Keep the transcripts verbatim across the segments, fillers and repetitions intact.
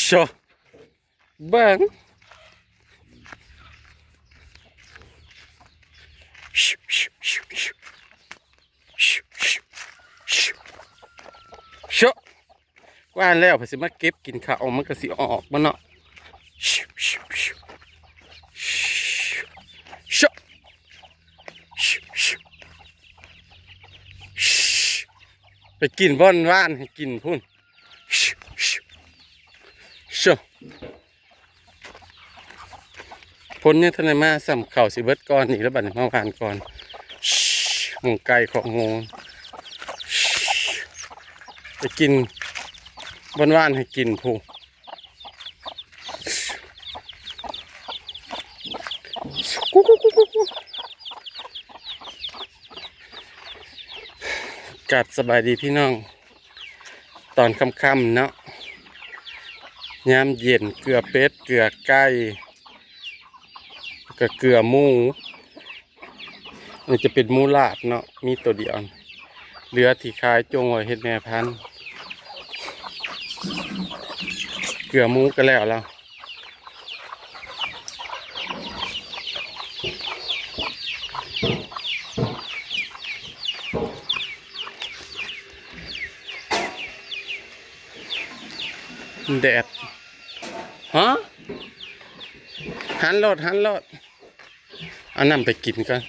โชะ เบิ่ง โชะ กว่าแล้ว พอสิมาเก็บกินข้าว มันก็สิออกมาเนาะ โชะ ไปกินบ่อนว่านให้กินพุ้น โชะ พ้นยังทันได้มา ส่ำข้าวสิเบิดก่อนอีกแล้ว บัดนี้มาหว่านก่อน หม่องไก่ของหมู่ ไปกินบ่อนว่านให้กินพุ้น กุ๊กกุ๊กกุ๊กกุ๊กกุ๊ก กราบสบายดีพี่น้อง ตอนค่ำๆเนาะ ยามเย็น เกลือเป็ด เกลือไก่ ก็เกลือหมู นี่จะเป็นหมูลาดเนาะ มีตัวเดียว เหลือที่ขายจงไว้เฮ็ดแม่พันธุ์ เกลือหมูก็แล้วแล้ว แดด ฮะ หันโลด หันโลด เอาน้ำไปกินก่อน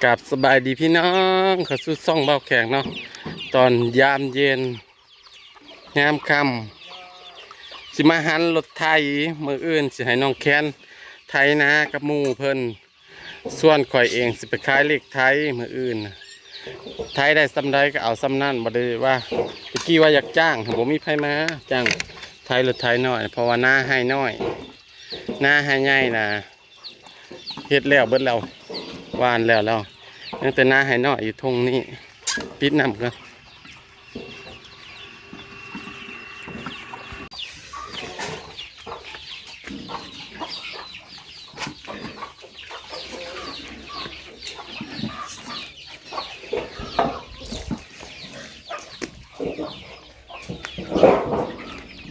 กราบสบายดีพี่น้อง เข้าสู่ช่องบ่าวแขกเนาะ ตอนยามเย็น ยามค่ำ สิมาหันรถไถ มื้ออื่นสิให้น้องแคนไถนากับหมู่เพิ่น ส่วนข่อยเองสิไปขายเลขไถมื้ออื่นน่ะ ไถได้ส่ำใดก็เอาส่ำนั้น บ่ได้ว่า ตะกี้ว่าอยากจ้าง บ่มีไผมาจ้างไถรถไถน้อย เพราะว่านาไฮ่น้อย นาไฮ่ใหญ่น่ะ เฮ็ดแล้วเบิดแล้ว หว่านแล้วแล้ว ยังแต่นาไฮ่น้อยอยู่ท่งนี้ ปิดน้ำก่อน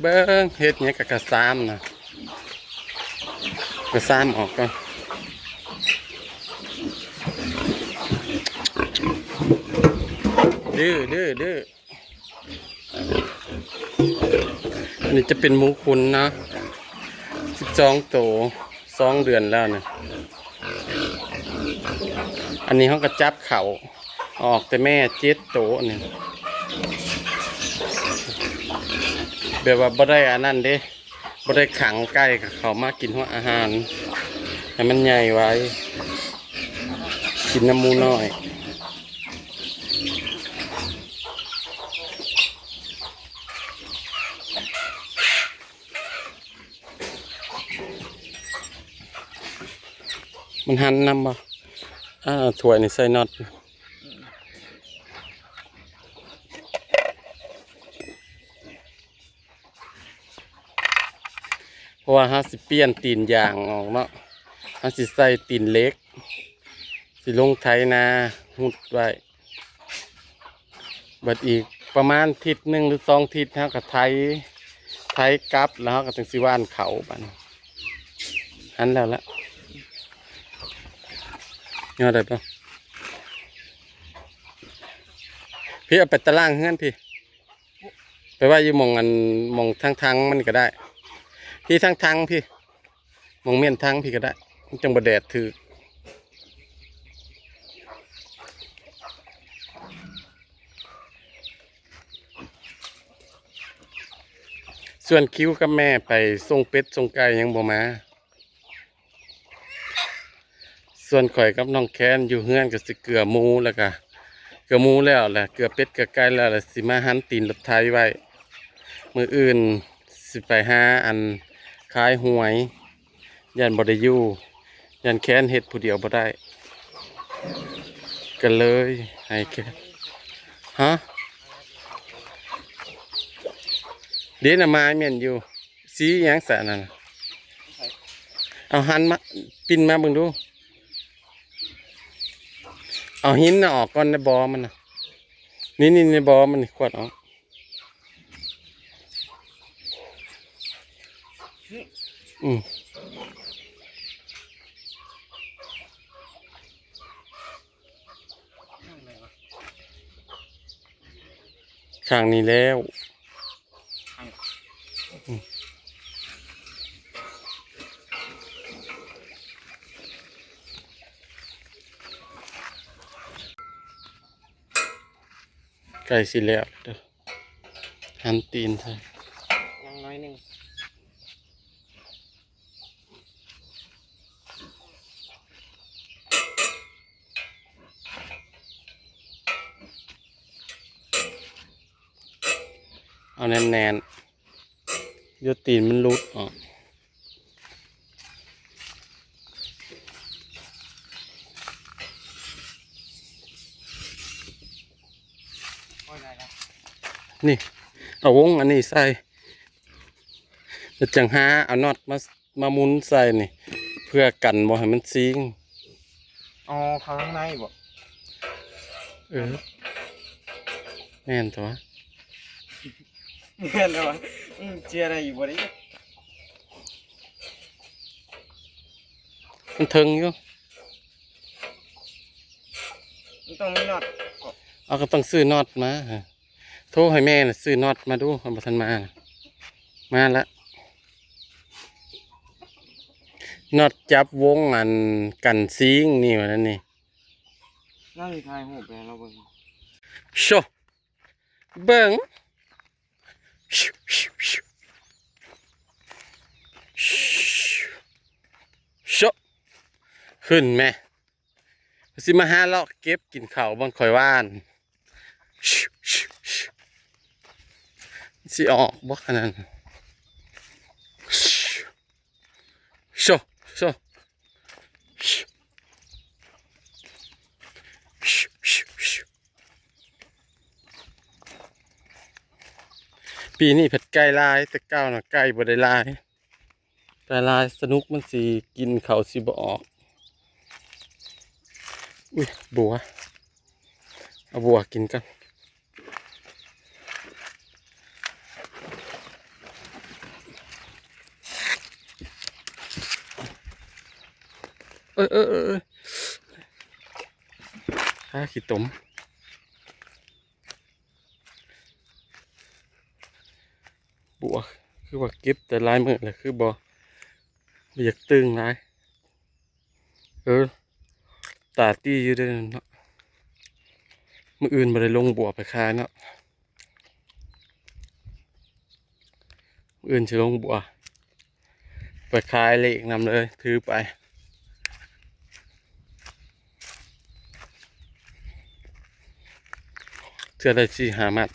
เบิ่ง เฮ็ดหยังกับกระซ้ำน่ะ กระซ้ำออกก่อน ดื้อ ดื้อ ดื้อ อันนี้จะเป็นหมูขุนนะ สิบสองโต สองเดือนแล้วนะ อันนี้เขาก็จับเขาออกแต่แม่เจ็ดโตนี่ แบบว่าบ่ได้อันนั้นเด้ บ่ได้ขังไก่กับเขามากินหัวอาหาร ให้มันใหญ่ไว้ กินน้ำหมูน้อย มันหันนำบ่ อ่า ถ้วยนี่ใส่น็อต เพราะว่าเฮาสิเปลี่ยนตีนยางออกเนาะ เฮาสิใส่ตีนเหล็ก สิลงไถนา หุดไว้ บัดอีกประมาณทิศหนึ่งหรือสองทิศ เฮาก็ไถ ไถกลับ แล้วเฮาก็จั่งสิหว่านเขาบัดนี้ หันแล้วละ ยอดได้ปะ พี่เอาไปตารางเฮือนพี่ ไปไว้อยู่หม่องอัน หม่องทางๆมันก็ได้ พี่ทางๆพี่ หม่องเมียนทางพี่ก็ได้ มันจั่งบ่แดดถืก ส่วนคิวกับแม่ไปส่งเป็ดส่งไก่ยังบ่มา ส่วนข่อยกับน้องแคนอยู่เฮือนก็สิเกลือหมูแล้วก็ เกลือหมูแล้วแหละ เกลือเป็ดเกลือไก่แล้วแหละ สิมาหั่นตีนรถไถไว้ มื้ออื่นสิไปหาอันขายหวย ย่านบ่ได้อยู่ ย่านแคนเฮ็ดผู้เดียวบ่ได้ ก็เลยให้แคน ฮะ เดี๋ยวน่ะไม้แม่นอยู่ สีหยังสะนั่นน่ะ เอาหันมา ปิ้นมาเบิ่งดู เอาหินน่ะออกก่อนในบ่อมันน่ะ นี่ นี่ ในบ่อมันนี่ ขวดออก อืม ข้างนี้แล้ว ใกล้สิแล้วเด้อ หันตีนใส่ ยังน้อยหนึ่ง เอาแน่นๆ เดี๋ยวตีนมันหลุดออก นี่ เอาวงอันนี้ใส่ แล้วจังหาเอาน็อตมา มาหมุนใส่นี่ เพื่อกันบ่ให้มันซิง อ๋อ เข้าข้างในบ่ เออ แม่นตัว แม่นตัว อืม เจียได้อยู่บ่ได้ มันเทิงอยู่ มันต้องมีน็อต เอาก็ต้องซื้อน็อตมา โทรให้แม่น่ะซื้อน็อตมาดู มันบ่ทันมาน่ะ มาละ น็อตจับวงอันกันซิงนี่ว่านั่นนี่ น่าสิถ่ายรูปไปให้เราเบิ่ง โช เบิ่ง โช ขึ้นแม่ สิมาหาเลาะเก็บกินข้าวบังข่อยว่าน สิออกบ่ขนาดนั้น โช โช ปีนี้ผัดไก่หลาย แต่เก่าน่ะไก่บ่ได้หลาย แต่หลายสนุกมันสิกินข้าวสิบ่ออก อุ้ย บัว เอาบัวกินกัน เออ เออ เออ เออ หาขี้ตม บัว คือว่าเก็บแต่หลายมื้อแล้ว คือบ่ บ่อยากตึงหลาย เออ ตาตี้อยู่เด้อเนาะ มื้ออื่นบ่ได้ลงบัวไปขายเนาะ มื้ออื่นสิลงบัว ไปขายเลขนำเลย ถือไป เทื่อได้สี่ห้ามัด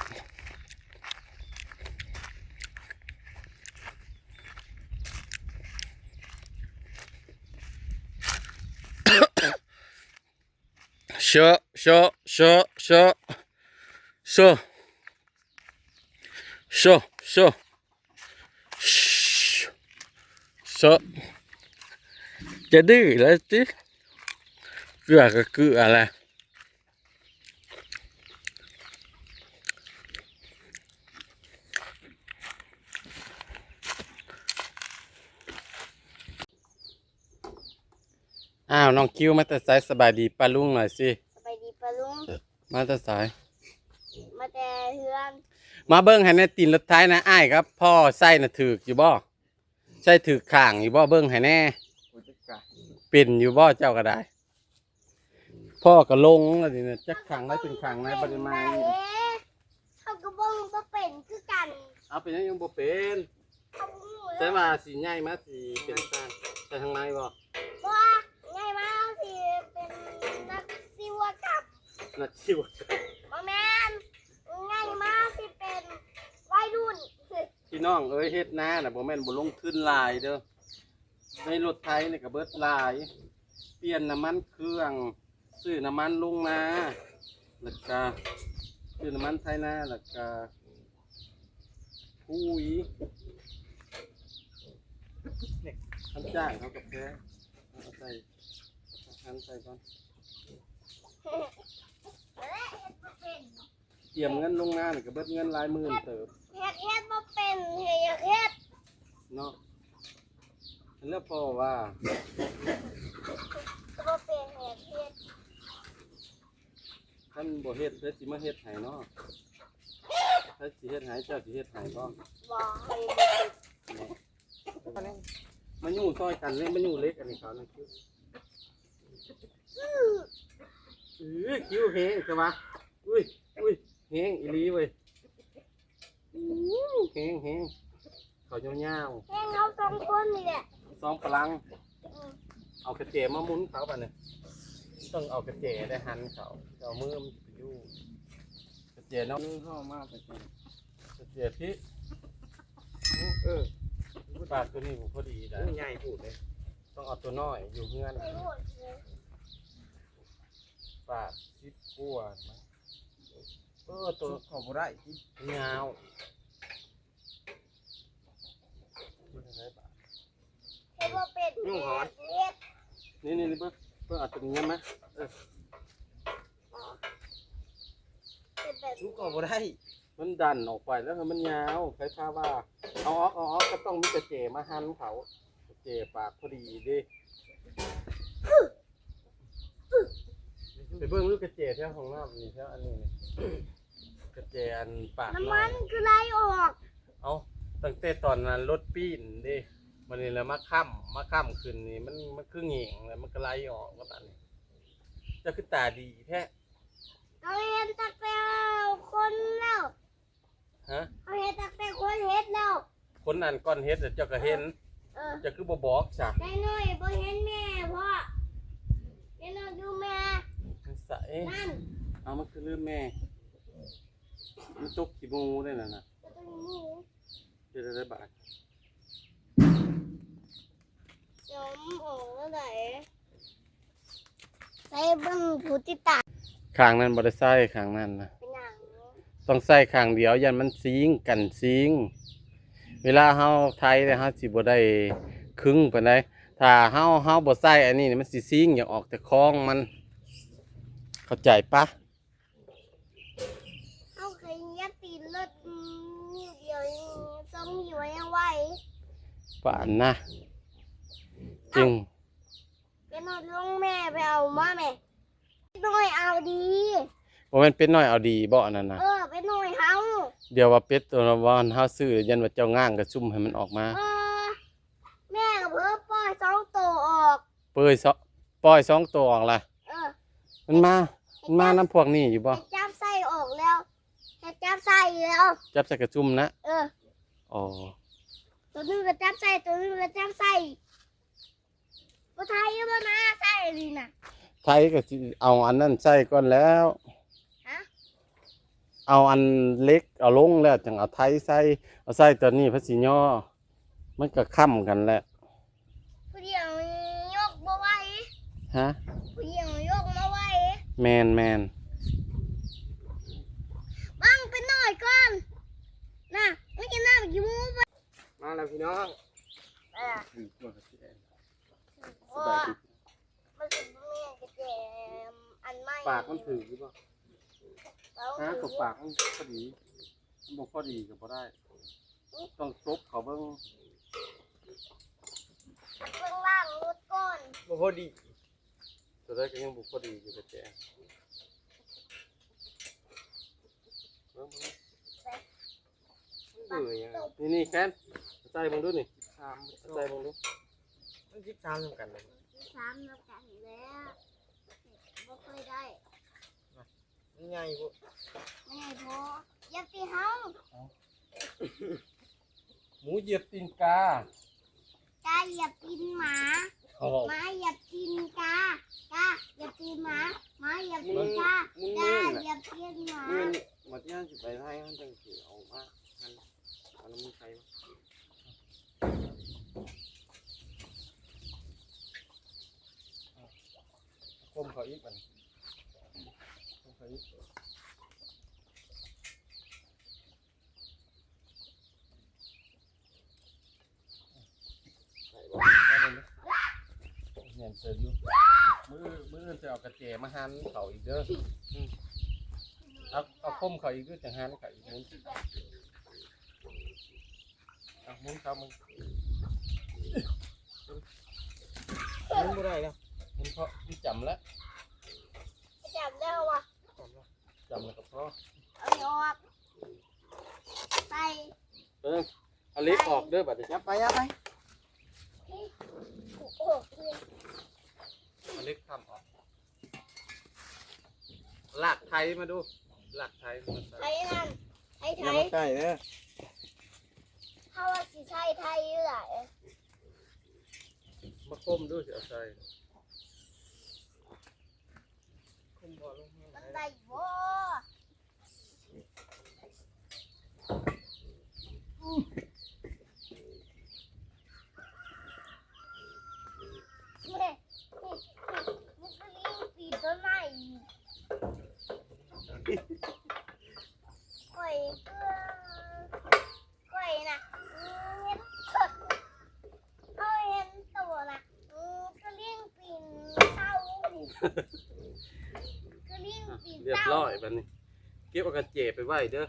เชอะ เชอะ เชอะ เชอะ เชอะ เชอะ เชอะ จะดื้อแล้วติ เกลือก็เกลือแหละ อ้าว น้องคิวมาแต่ไส สบายดีป้าลุงหน่อยสิ สบายดีป้าลุง มาแต่ไส มาแต่เฮือน มาเบิ่งให้แหน่ ตีนรถไถนะ อ้ายกับพ่อใส่น่ะถืกอยู่บ่ ใส่ถืกข้างอยู่บ่ เบิ่งให้แหน่ เป็นอยู่บ่ เจ้าก็ได้ พ่อก็ลงแล้วนี่นะ จักข้างใดเป็นข้างใด บ่ได้มา เขาก็เบิ่งบ่เป็นคือกัน เอา เป็นหยังยังบ่เป็น เขาบ่ฮู้ ใส่ว่าสิใหญ่มาสิเป็นซ่าง ใส่ทางในบ่ บ่ ใหญ่มาสิเป็นนักชีวกรรม นักชีวกรรม บ่แม่น ใหญ่มาสิเป็นวัยรุ่น พี่น้องเอ้ย เฮ็ดนาน่ะบ่แม่นบ่ลงทุนหลายเด้อ ในรถไถนี่ก็เบิดหลาย เปลี่ยนน้ำมันเครื่อง ซื้อน้ำมันลงนา แล้วก็ซื้อน้ำมันไถนา แล้วก็ ผู้อีกนี่ คันจ้างเขากับแพ้เอาใส่ หั่นใส่ก่อน เตรียมเงินลงนานี่ก็เบิดเงินหลายหมื่นเติบ เฮ็ด เฮ็ดบ่เป็น เฮ็ด อยากเฮ็ด เนาะ แล้วพ่อว่า ก็บ่เป็น เฮ็ด เฮ็ด คันบ่เฮ็ด ไผสิมาเฮ็ดให้เนาะ ไผสิเฮ็ดให้ เจ้าสิเฮ็ดให้บ่ บ่ ให้บ่เป็น มาอยู่ซอยกันเลย มาอยู่เหล็กอันนี้เขานั่นคือ เออ คิ้วแฮงใช่ปะ อุ้ย อุ้ย แฮงอีหลีเว้ย อู้ แฮง แฮง เขายาวๆ แฮงเอาสองคนนี่แหละ สองพลัง อืม เอากระเจมาหมุนเขาปะเนี่ย ต้องเอากระเจได้หันเขา เอามือมันไปอยู่ กระเจเนาะ มือเข้ามาแต่ก่อน กระเจพี่ เออ ปากตัวนี้ผมพอดีนะ อู้ ใหญ่พูดเลย ต้องเอาตัวน้อยอยู่เฮือน ไม่รู้เลย ปากสิบกว่านะ เออ ตัว เขาบ่ได้ ยาว เฮ็ดบ่เป็น ยุ่งเหรอ เฮ็ด นี่ นี่ นี่ เพิ่ง เพิ่งเอาตัวนี้มา เออ เฮ็ดแบบ สู้เขาบ่ได้ มันดันออกไปแล้วมันยาว ใครพาว่า เอาออก เอาออก ก็ต้องมีกระเจมาหั่นเขา กระเจปากพอดีเด้ ไปเบิ่งลูกกระเจแถวห้องน้ำนี่ แถวอันนี้นี่ กระเจอันปาก น้ำมัน น้อย คือไหลออก เอา ตั้งแต่ตอนนั้นรถปีนเด้ มันนี่แหละมาค้ำ มาค้ำขึ้นนี่ มัน มันคือแหง่งแล้วมันก็ไหลออกมาตอนนี้ เจ้าคือตาดีแท้ เขาเห็นตั้งแต่คนแล้ว ฮะ เขาเห็นตั้งแต่คนเฮ็ดแล้ว คนอันก่อนเฮ็ดน่ะเจ้าก็เห็น เออ เจ้าคือบ่บอกซะ ยายน้อยบ่เห็นแม่ เพราะยายน้อยอยู่แม่ ใส่ นั่น เอามันคือลืมแม่ มันตกขี้หมูได้นั่นน่ะ ก็ต้องหมู เฮ็ดได้บาด เดี๋ยวมันออกแล้วไหน ใส่เบิ่งผู้ติดตาม ข้างนั้นบ่ได้ใส่ข้างนั้นนะ เป็นหยัง ต้องใส่ข้างเดียว ย่านมันซิงก์กันซิงก์ เวลาเฮาไถเนี่ย เฮาสิบ่ได้คึงปานใด ถ้าเฮา เฮาบ่ใส่อันนี้นี่ มันสิซิงก์ อยากออกแต่ของมัน เข้าใจปะ เฮาเคยเหยียบตีนรถ อืม นิ้วเดียวนี่ สองนิ้วยังไหว ปานนะ จริง เอ้า เป็นหน่อยลงแม่ไปเอามาแม่ เป็นหน่อยเอาดี บ่แม่นเป็ดน้อยเอาดีบ่อันนั้นนะ เออ เป็นหน่อยเฮา เดี๋ยวว่าเป็ดตัวละวันเฮาซื้อ ยันว่าเจ้าง้างกระซุ่มให้มันออกมา เออ แม่ก็เพิ่งปล่อยสองตัวออก เปยซะ ปล่อยสองตัวออกล่ะ เออ มันมา มันมานำพวกนี้อยู่บ่ ให้จับใส่ออกแล้ว ให้จับใส่แล้ว จับใส่กระซุ่มนะ เออ อ๋อ ตัวหนึ่งก็จับใส่ ตัวหนึ่งก็จับใส่ บ่ไถบ่นาใส่นี่น่ะ ไถก็สิเอาอันนั้นใส่ก่อนแล้ว ฮะ เอาอันเหล็กเอาลงแล้วจั่งเอาไถใส่ เอาใส่ตอนนี้พัดสิย่อ มันก็ค้ำกันแหละ ผู้เดียวยกบ่ไหว ฮะ ผู้เดียวยกบ่ไหว แม่น แม่น บังไปหน่อยก่อน น่ะ มันกินน้ำขี้หมูไป มาแล้วพี่น้อง เออ สบายดี มันสิบ่มีกระแจอันใหม่ ปากมันถืออยู่บ่ ปากมัน ฮะ ถือ ก็ปากมันพอดี มันบ่พอดีก็บ่ได้ ต้องซบเขาเบิ่ง เบิ่งล่างรถก่อน บ่พอดี ตัวใดก็ยังบ่พอดีอยู่กระแจ เบิ่ง เออ นี่ นี่แคน ใส่เบิ่งดูนี่ สาม ใส่เบิ่งดู มันสิบสามนำกันเลย สามนำกันแล้ว บ่เคยได้ มันใหญ่พุ้น ไม่ใหญ่พอ อย่าตีเฮา หมูเหยียบตีนกา กาเหยียบตีนหมา โอ้โห หมาเหยียบตีนกา กาเหยียบตีนหมา หมาเหยียบตีนกา มึง กา มึง เหยียบตีนหมา มึง บัดย่างสิไปไทยมันจังสิเอามา อัน อันนั้นมึงใครวะ คมเขาอีกบัดนี้ คมเขาอีก เจออยู่ มื้อมื้ออื่นจะเอากระแจมาหั่นเขาอีกเด้อ อืม เอาเอาคมเขาอีกเด้อ จังหั่นเขาอีก หมุน เอาหมุนเขา มึง หมุนบ่ได้แล้ว หมุนเขา มันจำแล้ว จับได้วะ จำแล้วก็พอ เอาออกใส่ เออ เอาเหล็กออกเด้อ บัดนี้ ยับไปยับไป โอ้โห เอาเหล็กทำออก ลากไถมาดู ลากไถมาใส่ ไทยนั่นไทยไท อย่าย มาใกล้เด้อ เขาว่าสิใช่ไทยอยู่ไหน มาคมดูสิเอาใส่ คมบ่ลงแห้ง มันได้บ่แม่มันก็มีปีนต้นไม้อีกข่อยก็ ข่อยนะเห็นสดเขาเห็นตัวนะอืมก็เลี้ยงปีนเศร้าก็เลี้ยงปีน เรียบ เศร้า ร้อยบัดนี้ เก็บเอากระแจไปไว้เด้อ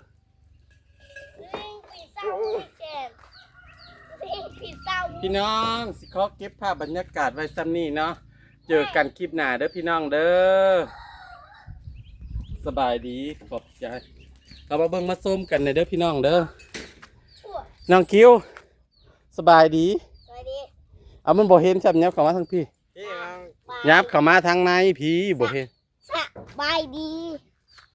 เลี้ยงปีนเศร้าแกมเลี้ยงปีนเศร้า พี่น้องสิขอเก็บภาพบรรยากาศไว้ซ้ำนี้เนาะ เจอกันคลิปหน้าเด้อพี่น้องเด้อ สบายดี ขอบใจ เอามาเบิ่งมาชมกันหน่อยเด้อพี่น้องเด้อ ชั่ว น้องคิว สบายดี สวัสดี เอามันบ่เห็นซ้ำ ยับเข้ามาทางพี่ พี่เอา บาย ยับเข้ามาทางในพี่บ่เห็น สบายดี